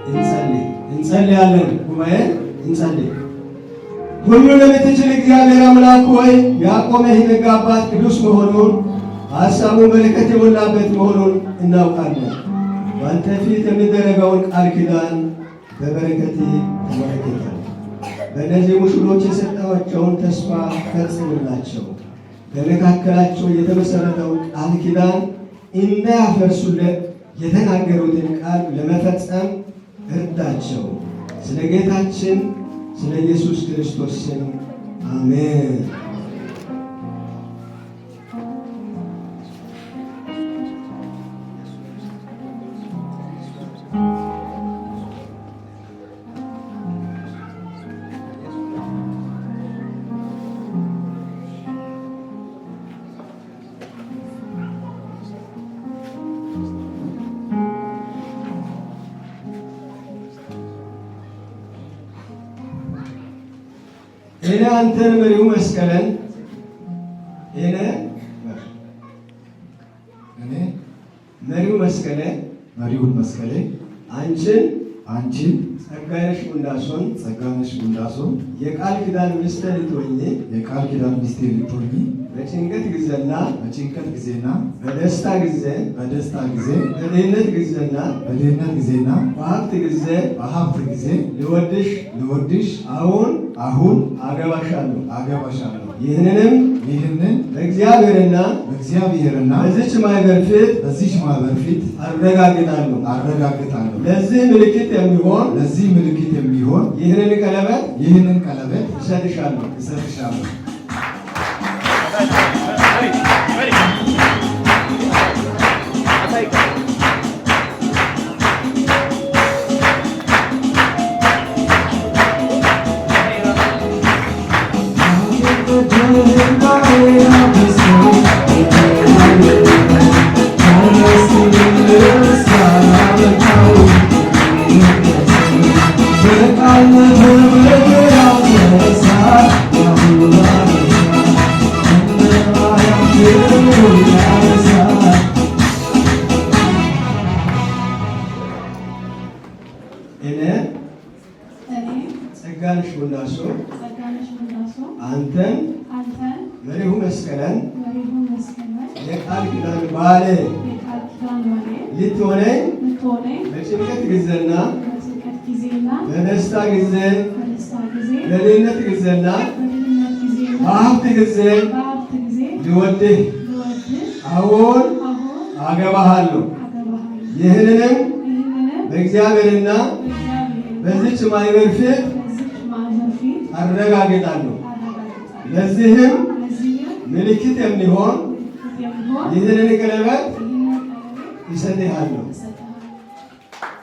እንጸልይ እንጸልያለን። ጉባኤ እንጸልይ። ሁሉን የምትችል እግዚአብሔር አምላክ ሆይ ያቆመህ መጋባት ቅዱስ መሆኑን ሐሳቡ በረከት የሞላበት መሆኑን እናውቃለን። በአንተ ፊት የሚደረገውን ቃል ኪዳን በበረከት ተመለከታል። በእነዚህ ሙሽሮች የሰጠኋቸውን ተስፋ ፈጽምላቸው። በመካከላቸው የተመሰረተውን ቃል ኪዳን እንዳያፈርሱለት የተናገሩትን ቃል ለመፈጸም እርዳቸው። ስለ ጌታችን ስለ ኢየሱስ ክርስቶስ ስም አሜን። እኔ አንተን መሪው መስቀለን እኔ እኔ መሪው መስቀለ መሪውን መስቀሌ አንቺን አንቺን ጸጋነሽ ጉንዳሶን ጸጋነሽ ጉንዳሶ የቃል ኪዳን ሚስቴ ልትሆኚ የቃል ኪዳን ሚስቴ ልትሆኚ በጭንቀት ጊዜና በጭንቀት ጊዜና በደስታ ጊዜ በደስታ ጊዜ በድህነት ጊዜና በድህነት ጊዜና በሀብት ጊዜ በሀብት ጊዜ ልወድሽ ልወድሽ አሁን አሁን አገባሻለሁ። አገባሻለሁ። ይህንንም ይህንን በእግዚአብሔርና በእግዚአብሔርና በዚች ማኅበር ፊት በዚች ማኅበር ፊት አረጋግጣለሁ። አረጋግጣለሁ። ለዚህ ምልክት የሚሆን ለዚህ ምልክት የሚሆን ይህንን ቀለበት ይህንን ቀለበት እሰጥሻለሁ። እሰጥሻለሁ። እኔ እኔ ጸጋነሽ ጉንዳሶ ጸጋነሽ ጉንዳሶ አንተን አንተን መሪሁ መስቀለን መሪሁ መስቀለን የቃል ኪዳን ባሌ የቃል ኪዳን ባሌ ልትሆነኝ ልትሆነኝ በጭንቀት ጊዜና በጭንቀት ጊዜና በደስታ ጊዜ በደስታ ጊዜ በድህነት ጊዜና በድህነት ጊዜና በሀብት ጊዜ በሀብት ጊዜ ልወድህ ልወድህ አሁን አሁን አገባሃለሁ። አገባሃለሁ። ይህንንም ይህንንም በእግዚአብሔርና በእግዚአብሔርና በዚች ማኅበር ፊት በዚች ማኅበር ፊት አረጋግጣለሁ። አረጋግጣለሁ። ለዚህም ለዚህም ምልክት የሚሆን ምልክት የሚሆን ይህንን ቀለበት ይህንን ቀለበት እሰጥሃለሁ። እሰጥሃለሁ።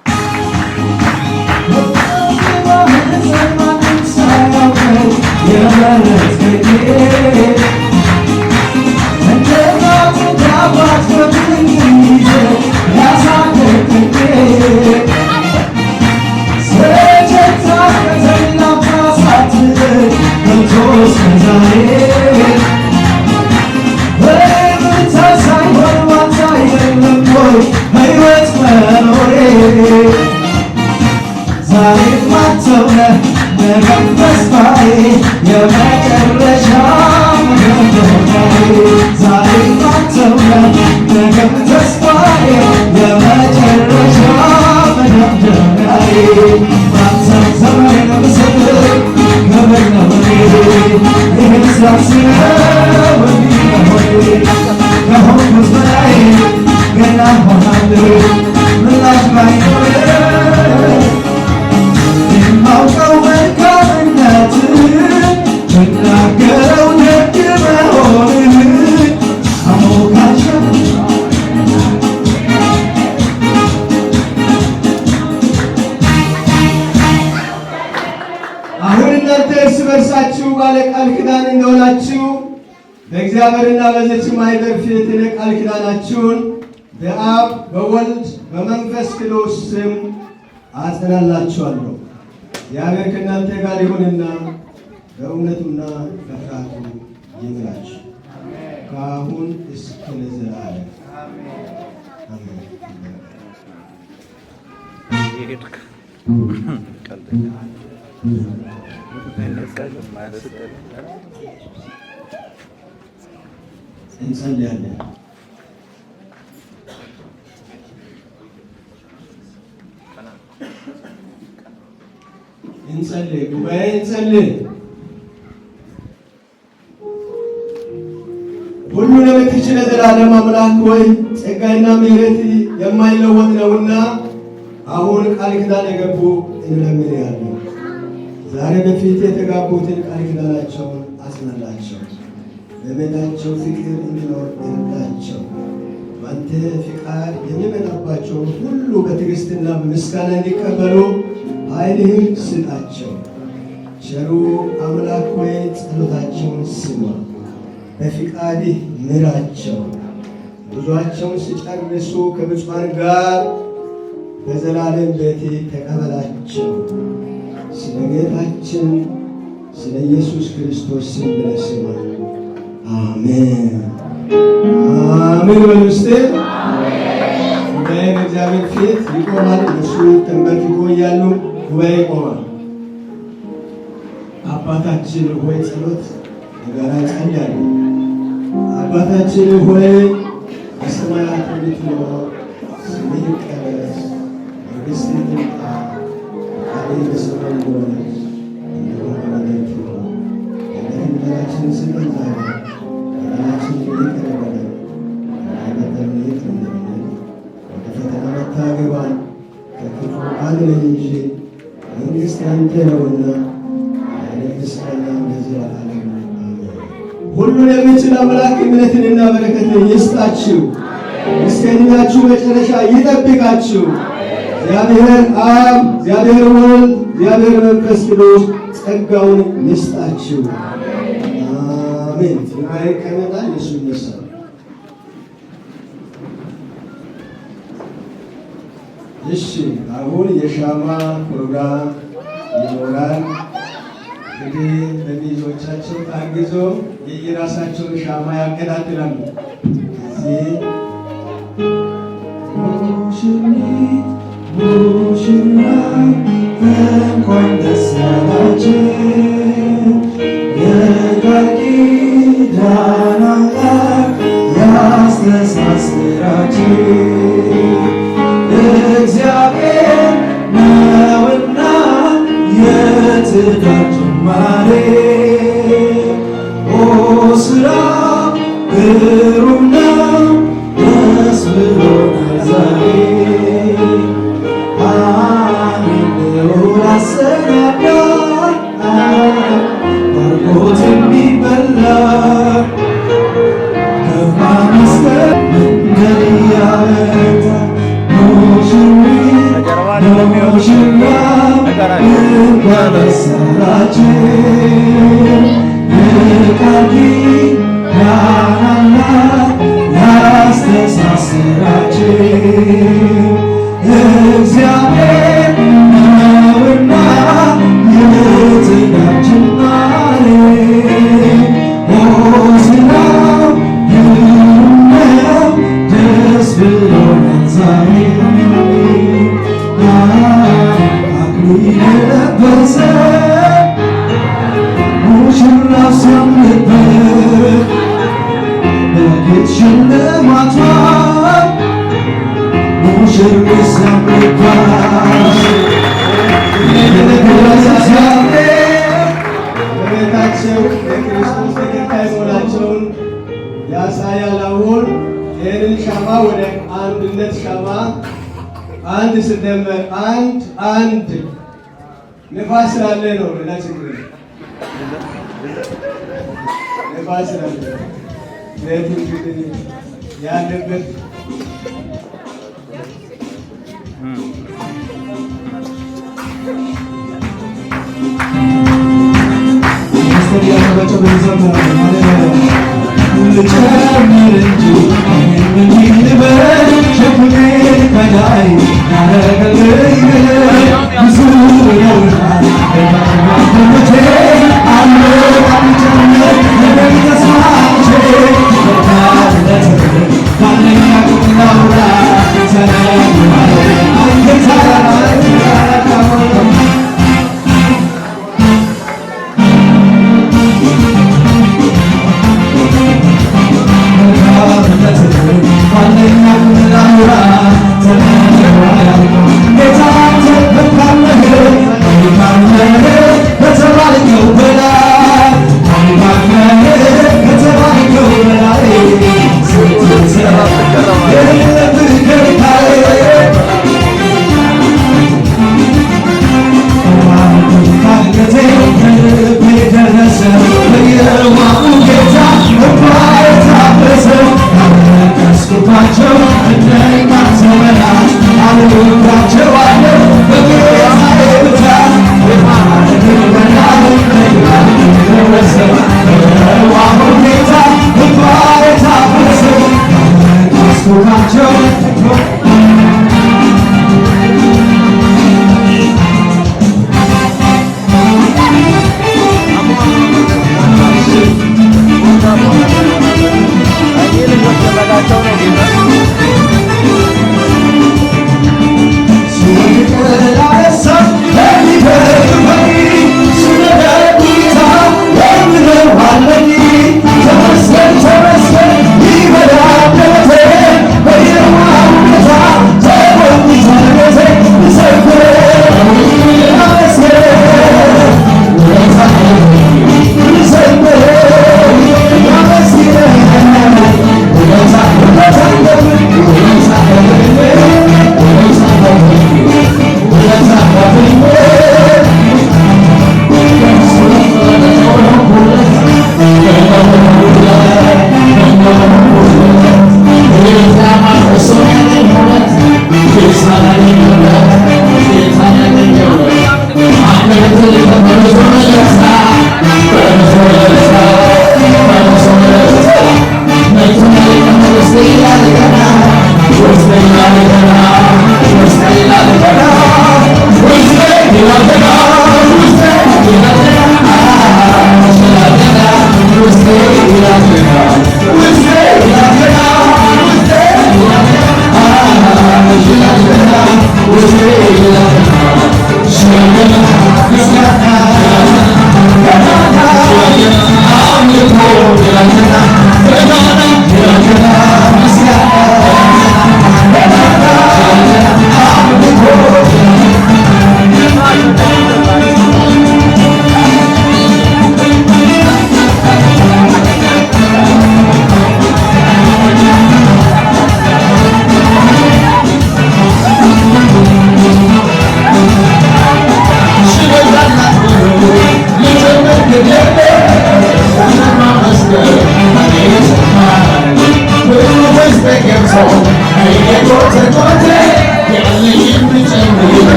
አሁን እናንተ እርስ በርሳችሁ ባለ ቃል ኪዳን እንደሆናችሁ በእግዚአብሔርና በዚች ማኅበር ፊት እኔ ቃል ኪዳናችሁን በአብ በወልድ በመንፈስ ቅዱስ ስም አጸናላችኋለሁ። እግዚአብሔር ከእናንተ ጋር ይሁንና በእውነቱና በፍርሃቱ ይምራችሁ ከአሁን እስከ ለዘላለም አሜን። እንጸልያለን። እንጸልይ፣ ጉባኤ እንጸልይ። ሁሉን የምትችል የዘላለም አምላክ ሆይ ጸጋና ምሕረት የማይለወጥ ነውና አሁን ቃል ኪዳን የገቡ እንለምንሃለን። ዛሬ በፊት የተጋቡትን ቃል ኪዳናቸውን አጽናላቸው፣ በቤታቸው ፍቅር እንዲኖር እርዳቸው። በአንተ ፍቃድ የሚመጣባቸውን ሁሉ በትዕግስትና በምስጋና እንዲቀበሉ ኃይልህን ስጣቸው። ቸሩ አምላክ ሆይ ጸሎታቸውን ስማ፣ በፍቃድህ ምራቸው። ጉዟቸውን ሲጨርሱ ከብፁዓን ጋር በዘላለም ቤት ተቀበላቸው። ስለ ጌታችን ስለ ኢየሱስ ክርስቶስ ስም ብለህ ስማን። አሜን አሜን። በሉ እስቲ። ጉባኤ በእግዚአብሔር ፊት ይቆማል። እነሱ ተንበርክኮ እያሉ ጉባኤ ይቆማል። አባታችን ሆይ ጸሎት በጋራ ጸልያለሁ። አባታችን ሆይ በሰማያት የምትኖር፣ ስምህ ይቀደስ፣ መንግሥትህ ትምጣ፣ ፈቃድህ በሰማይ እንደሆነች እንዲሁ በምድር ትሁን። የዕለት እንጀራችንን ስጠን ዛሬ፣ በደላችንን ይቅር በለን እኛ የበደሉንን ይቅር እንደምንል፣ ወደ ፈተና አታግባን፣ ከክፉ አድነን እንጂ መንግሥት ያንተ ነውና ኃይል፣ ምስጋና ለዘላለሙ አሜን። ሁሉን የሚችል አምላክ እምነትንና በረከትን ይስጣችሁ፣ እስከ ዕድሜያችሁ መጨረሻ ይጠብቃችሁ። እግዚአብሔር አብ፣ እግዚአብሔር ወልድ፣ እግዚአብሔር መንፈስ ቅዱስ ጸጋውን ይስጣችሁ። አሜን። ጉባኤ ይቀመጣል፣ እሱ ይነሳል። እሺ፣ አሁን የሻማ ፕሮግራም ይኖራል። እንግዲህ በሚዜዎቻቸው ታግዞ የየራሳቸውን ሻማ ያቀጣጥላሉ። እዚህ ሙሽሪት ሙሽራ እንኳን ደስ ያላችሁ፣ የቃል ኪዳን አምላክ ያስተሳስራችሁ። እግዚአብሔር ነውና የትዳር ጅማሬ፣ ኦ ስራ ግሩም ነው፣ ደስ ብሎናል ዛሬ። አሜን ልዑል አሰናዳ ባርኮት የሚበላ ከማመስገን መንገድ እያመጣ ሙሽሪት ሙሽራ እንኳን ደስ አላችሁ፣ የቃል ኪዳን አምላክ ያስተሳስራችሁ። እግዚአብሔር ነውና የትዳር ጅማሬ፣ ኦ ስራው ግሩም ነው፣ ደስ ብሎናል ዛሬ። አክሊል የለበሰ ሙሽራው ሲያምርበት በጌጥ ሽልማቷ ሙሽሪት ሲያምርባት እግዚአብሔር በቤታቸው የክርስቶስ ተከታይ መሆናቸውን ያሳያል። አሁን ይህንን ሻማ ወደ አንድነት ሻማ አንድ ስደመር አንድ አንድ ንፋስ ስላለ ነው። ሌላ ችግር የለም። ንፋስ ስላለ ቤቱ እንግዲህ ያለበት ልጨምር እንጂ እኔም እንዲህ ልበል፣ ሸክሜን ከላይ ያረገልኝ ብዙ ነውና በማመቼ አልወጣም ጨምር እኔም ተስማምቼ በታለት ባለኝ አቅም ላውራ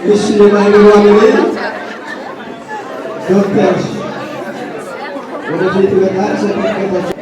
እሺ፣ የማህበሯ መሪ ዶክተር ወደፊት ይመጣል። ሰርቲፊኬታቸው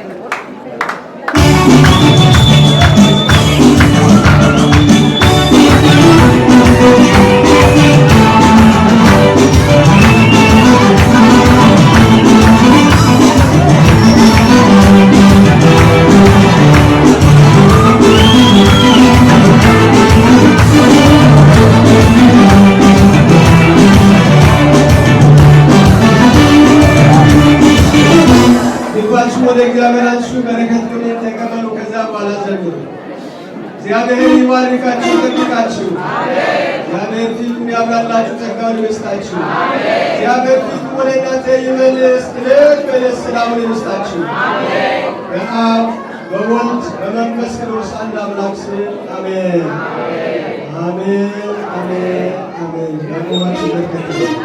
ልባችሁ ወደ እግዚአብሔር አንሱ፣ በረከቱን ተቀበሉ። ከዛ በኋላ ዘምሩ። እግዚአብሔር ይባርካችሁ፣ ይጠብቃችሁ። እግዚአብሔር ፊቱን ያብራላችሁ፣ ጸጋውን ይስጣችሁ። እግዚአብሔር ፊቱን ወደ እናንተ ይመልስ፣ እልል በደስ ሰላሙን ይስጣችሁ። በአብ በወልድ በመንፈስ ቅዱስ አንድ አምላክ ስም አሜን፣ አሜን፣ አሜን፣ አሜን። ያቆማችሁ በረከት ነው።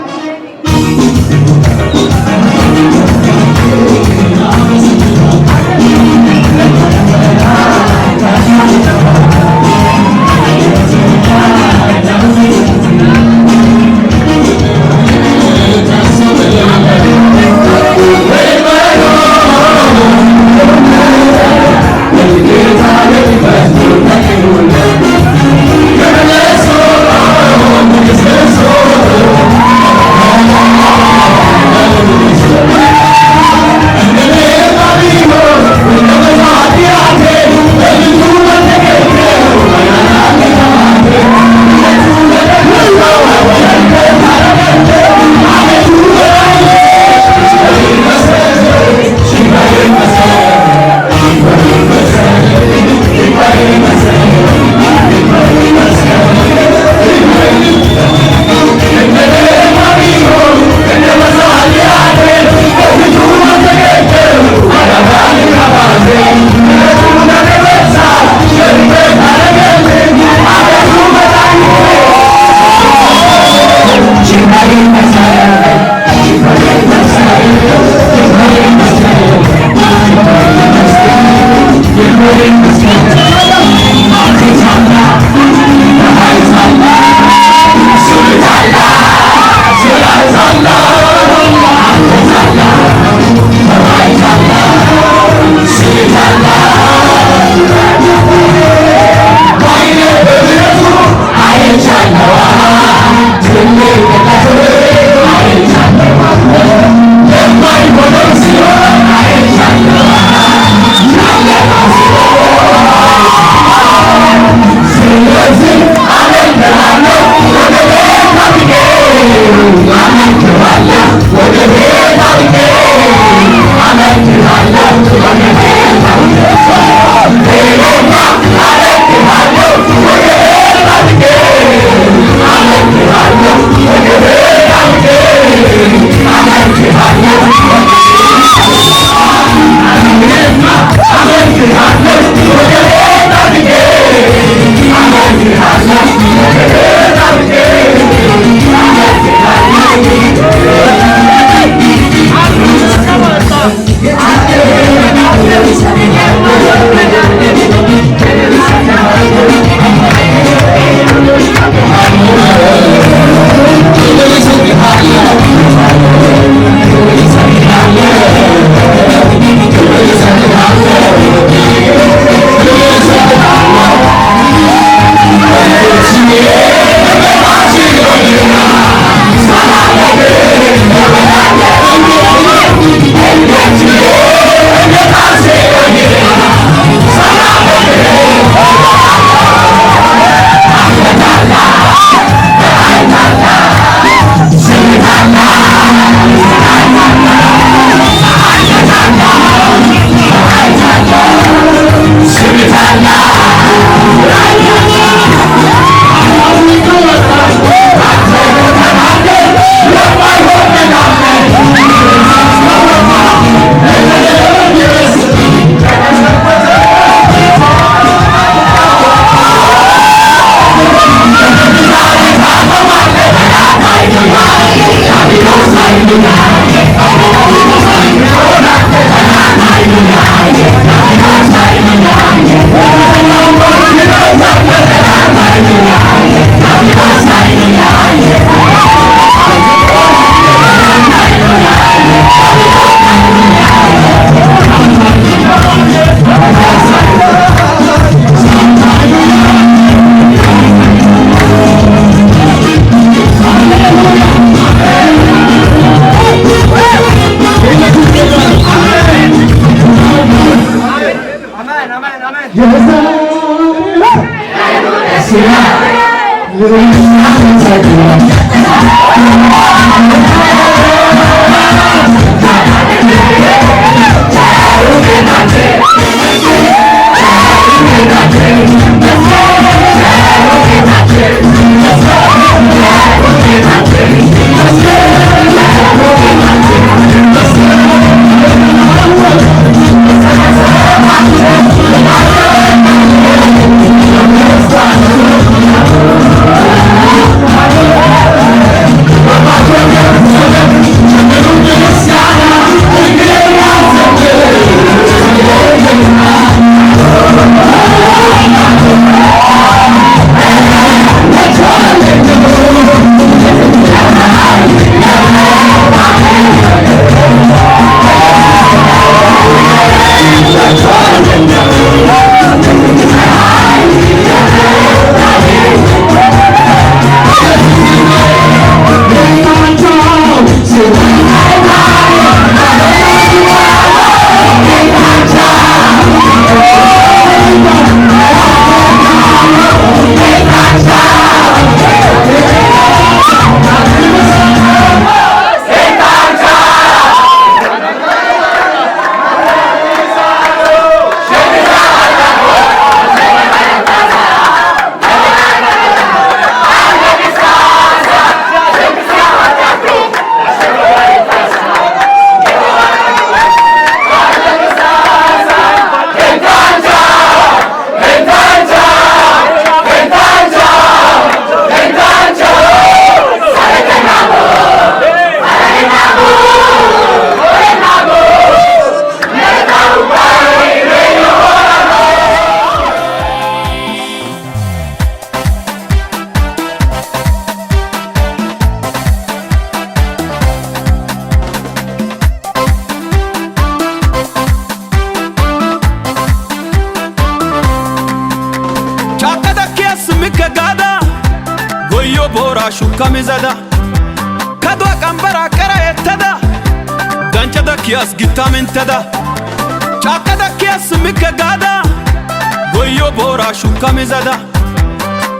Thank you. Shukkamizada kaduwa qambbaraa qera ettada danccada kiyas gitta minttada caakkada kiyas mikke gaada goyyo booraa shukkamizada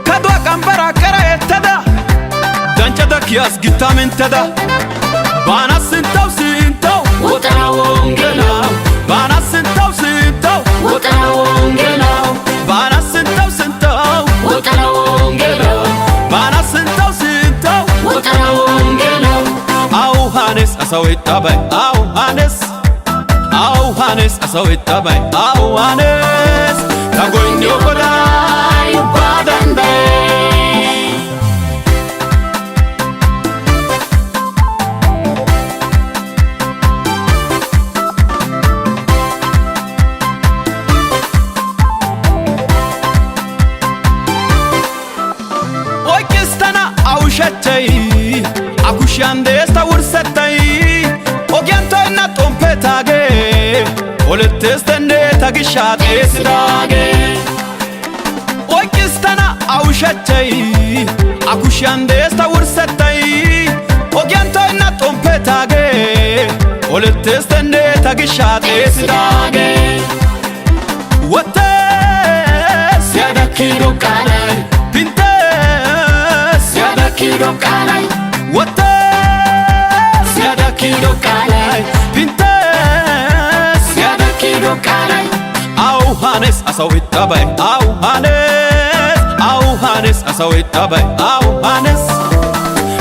kaduwa qambbaraa qera ettada danccada kiyas gitta minttada baana sinttaw sinttaw woxana wonggelaw baana sinttaw sinttaw woxana wonggelaw baana sinttaw sinttaw woxana wonggelaw baana sinttaw sinttaw woxana wonggelaw Auhanes asaw ittabay Auhanes Auhanes asaw ittabay Auhanes ta goynniyo Goday ubbaa danddayee. Oyqqis awushattay akushiyan dees ta wurssettay ogiyan toynna xomppetaagee olettestenne ta gishshaa xeesidaagee oyqqis tana awushattay akushiyan dees ta wurssettay ogiyan toynna xomppetaagee olettestenne ta gishshaa xeesidaagee wottees Yadakkido qaalay pinttees Yadakkido qaalay wottees Yadakkido qaalay pinttees Yadakkido qaalay Auhanes asaw ittabay Auhanes Auhanes asaw ittabay Auhanes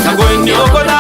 ta goynniyo Goday.